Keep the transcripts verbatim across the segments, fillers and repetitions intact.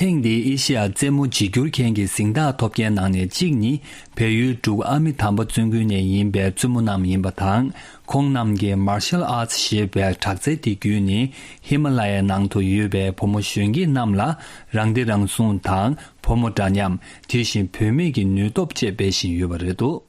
ཐེངས་འདིའི་ཨེ་ཤེ་ཡ་རྩེད་མོ་བརྗེ་བསྒྱུར་མཁན་གྱི་གཟེངས་རྟགས་ཐོབ་མཁན་ནང་ནས་གཅིག་ནི་བལ་ཡུལ་འབྲུག་ཨ་མི་དམ་པ་བཙུན་དགོན་ནས་ཡིན་པའི་བཙུན་མོ་རྣམས་ཡིན་པ་དང་། ཁོང་རྣམས་ཀྱིས་Martial Arts་ཞེས་པའི་དྲག་རྩལ་དེ་བརྒྱུད་ནས་ཧི་མ་ལ་ཡའི་ནང་དུ་ཡོད་པའི་བུ་མོ་གཞོན་སྐྱེས་རྣམས་ལ་རང་བདེ་རང་སྲུང་དང་། བུ་མོ་འདྲ་མཉམ། དེ་བཞིན་བུད་མེད་ཀྱི་ནུས་སྟོབས་བཅས་སྤེལ་བཞིན་ཡོད་པ་རེད་འདུག།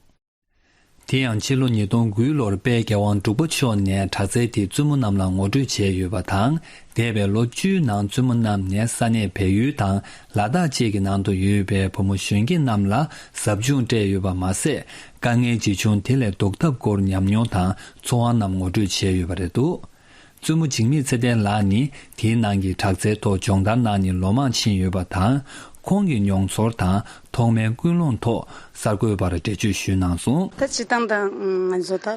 དེ་ཡང་ཕྱི་ལོ་ཉིས་སྟོང་དགུ་ལོར་དཔལ་རྒྱལ་དབང་འབྲུག་པ་མཆོག་ནས་དྲག་རྩལ་དེ་བཙུན་མོ་རྣམས་ལ་ངོ་སྤྲོད་བྱས་ཡོད་པ་དང་། འདས་པའི་ལོ་བཅུའི་ནང་བཙུན་མོ་རྣམས་ནས་ས་གནས་བལ་ཡུལ་དང་ལ་དྭགས་བཅས་ཀྱི་ནང་དུ་ཡོད་པའི་བུ་མོ་གཞོན་སྐྱེས་རྣམས་ལ་ཟབ་སྦྱོང་སྤྲད་ཡོད་པ་མ་ཟད། དཀའ་ངལ་ཇི་བྱུང་དེ་ལས་ལྡོག་ཐབས་སྐོར་ཉམས་མྱོང་དང་ཚོར་བ་རྣམས་ངོ་སྤྲོད་བྱས་ཡོད་པ་རེད་འདུག། བཙུན་མོ་འཇིགས་མེད་ཚེ་བརྟན་ལགས་ནི་དེའི་ནང་གི་དྲག་རྩལ་ཐོག་སྦྱོང་བརྡར་གནང་ནས་ལོ་མང་ཕྱིན་ཡོད་པ་དང་། ཁོང་གི་མྱོང་ཚོར་དང་ཐོག་མའི་ཀུན་སློང་ཐོག་གསར་འགོད་པར་འགྲེལ་བརྗོད་ཞུས་གནང་སོང་། ད་སྤྱིར་བཏང་ད་ང་ཚོ་ད་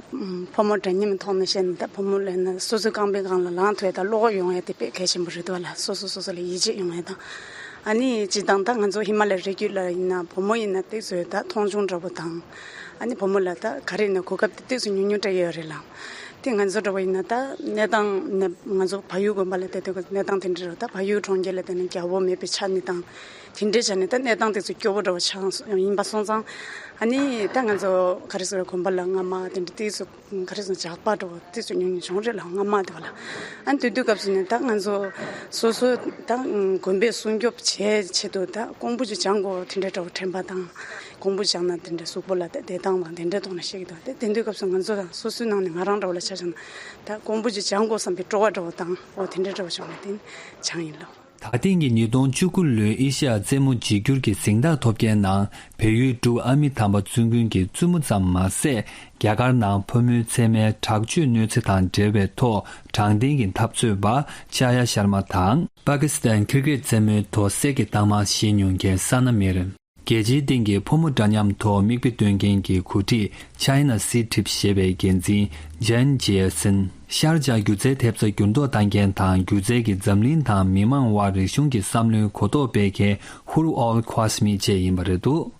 ཕོ་མོ་འདྲ་མཉམ་ཐོག་ནས་བཤད་ན། ད་ཕོ་མོ་ལབ་ན་སོ་སོའི་རྐང་པའི་སྒང་ལ་ལངས་ཐུབ་ཡ་དང་བློ་ཁོག་ཡོང་ཡ་དེ་དཔེ་གལ་ཆེན་པོ་རེད་འདུག་བ་ལ། སོ་སོ་སོ་སོ་ལ་ཡིད་ཆེས་ཡོང་ཡ་དང་། ཨ་ནི་སྤྱིར་བཏང་ད་ང་ཚོ་ཧི་མ་ལ་རི་རྒྱུད་ལ་ཡིན་ན་བུ་མོ་ཡིན་ན་ཏོག་ཙམ་ད་མཐོང་ཆུང་འདྲ་པོ་དང་། ཨ་ནི་བུ་མོ་ལ་ད་ག་རེ་ཡིན་ན་གོ་སྐབས་དེ་ཏོག་ཙམ་ཉུང་ཉུང་སྤྲད་ཡོད་རེད་ལ། དེ་ང་ཚོ་འདྲ་པོ་ཡིན་ན་ད་གནས་སྟངས་ནས་ང་ཚོ་བལ་ཡུལ་དགོན་པ་ལ་བལྟས་དུས་གནས་སྟངས་དེ་འདྲ་རེད། ད་བལ་ཡུལ་གྲོང་ཁྱེར་ལ་བལྟས་ན་རྒྱལ་པོ་མེད་པའི་ཆ་ནས་དང་དེ་འདྲའི་ཆ་ནས་ད་གནས་སྟངས་དེ་ཚོ་སྐྱོ་པོ་འདྲ་པོ་ཆགས་ཡིན་པ་སོང་ཙང་། ཨ་ནི་ད་ང་ཚོ་ག་རེ་ཟེར་དགོན་པ་ལ་སྔ་མ་དེ་འདྲ་ཏོག་ཙམ་ག་རེ་ཟེར་ཇག་པ་འདྲ་པོ་ཏོག་ཙམ་ཉུང་ཉུང་བྱུང་རེད་ལ། སྔ་མ་དེ་བ་ལ། ཨ་ནི་དེ་དུས་སྐབས་སུ་ནས་ད་ང་ཚོ་སོ་སོ་ད་དགོན་པས་སྲུང་སྐྱོབ་བྱེད་ཆེད་དུ་ད་ཀོང་པོ་ཅིག་སྦྱང་དགོས་དེ་འདྲ་འདྲ་པོ་དྲན་པ་དང་། ཀོང་པོ་སྦྱངས་ན་དེ་འདྲ་གཟུགས་པོ་ལ་བདེ་ཐང་དང་དེ་འདྲའི་ཐོག་ནས་བཤད་ཀྱི་འདུག། དེ་དེ་དུས་སྐབས་སུ་ང་ཚོ་དང་སོ་སོའི་ནང་ནས་ང་རང་འདྲ་པོ་ལ་ཆ་བཞག་ན་ད་ཀོང་པོ་ཅིག་སྦྱང་དགོས་བསམ་པའི་སྤྲོ་བ་འདྲ་པོ་དང་འོ་དེ་འདྲ་འདྲ་པོ་བྱུང་ནས་དེ་སྦྱངས་ཡིན་ལོ། ད་ཐེངས་ཀྱི་ཉིས་སྟོང་བཅུ་དགུ་ལོའི་ཨེ་ཤེ་ཡ་རྩེད་མོ་བརྗེ་བསྒྱུར་གྱི་གཟེངས་རྟགས་ཐོབ་མཁན་ནང་བལ་ཡུལ་འབྲུག་ཨ་མི་དམ་པ་བཙུན་དགོན་གྱི་བཙུན་མོ་ཙམ་མ་ཟད། རྒྱ་གར་ནང་ཕོ་མོའི་མཚན་མའི་དྲག་སྤྱོད་གནོད་འཚེ་དང་འབྲེལ་བའི་ཐོག་དྲང་བདེན་གྱི་འཐབ་རྩོད་པ་ཆ་ཡ་ཤར་མ་དང་། པ་ཀི་སི་ཐན་ཁིར་ཀེཊ་རྩེད་མོའི་ཐོག་གསེར་གྱི་རྟགས་མ་བཞེས་མྱོང་མཁན་ས་ན་མིར། རྒྱལ་སྤྱིའི་སྟེང་གི་ཕོ་མོ་འདྲ་མཉམ་ཐོག་མིག་དཔེ་སྟོན་མཁན་གྱི་འགོ་ཁྲིད་China Sea Trip་ཞེས་པའི་འགན་འཛིན་Jen Jiasin། ཤར་བྱ་སྒྱུ་རྩལ་ཐེབས་རྩ་འགྱུར་ལྡོག་བཏང་མཁན་དང་སྒྱུ་རྩལ་གྱིས་འཛམ་གླིང་དང་མི་མང་དབར་རིག་གཞུང་གི་བསམ་བློའི་གོ་རྟོགས་སྤེལ་མཁན་Huru Al Qasmi་བཅས་ཡིན་པ་རེད་འདུག།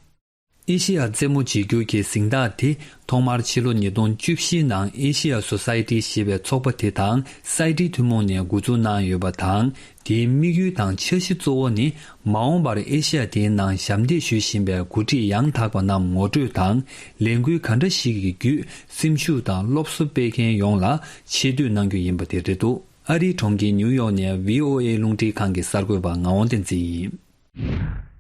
ཨེ་ཤེ་ཡ་རྩེད་མོ་བརྗེ་བསྒྱུར་གྱི་གཟེངས་རྟགས་དེ་ཐོག་མར་ཕྱི་ལོ་ཉིས་སྟོང་བཅུ་བཞིའི་ནང་ཨེ་ཤེ་ཡ་སོ་སའི་ཊི་ཞེས་པའི་ཚོགས་པ་དེ་དང་སའི་ཊི་ཐུན་མོང་ནས་འགོ་འཛུགས་གནང་ཡོད་པ་དང་། དེའི་དམིགས་ཡུལ་དང་འཆར་གཞི་གཙོ་བོ་ནི་མ་འོངས་པར་ཨེ་ཤེ་ཡ་དེའི་ནང་ཞབས་འདེགས་ཞུ་བཞིན་པའི་འགོ་ཁྲིད་ཡང་དག་པ་རྣམས་ངོ་སྤྲོད་དང་ལས་འགུལ་ག་འདྲ་ཞིག་གི་བརྒྱུད་སེམས་ཤུགས་དང་སློབ་གསོ་སྤེལ་མཁན་ཡོངས་ལ་ཆེ་བསྟོད་གནང་རྒྱུ་ཡིན་པ་དེ་རེད་འདུག། ཨ་རིའི་གྲོང་ཁྱེར་ཉིའུ་ཡོག་ནས་བྷི་ཨོ་ཨེ་རླུང་འཕྲིན་ཁང་གི་གསར་འགོད་པ་ངག་དབང་བསྟན་འཛིན་ཡིན།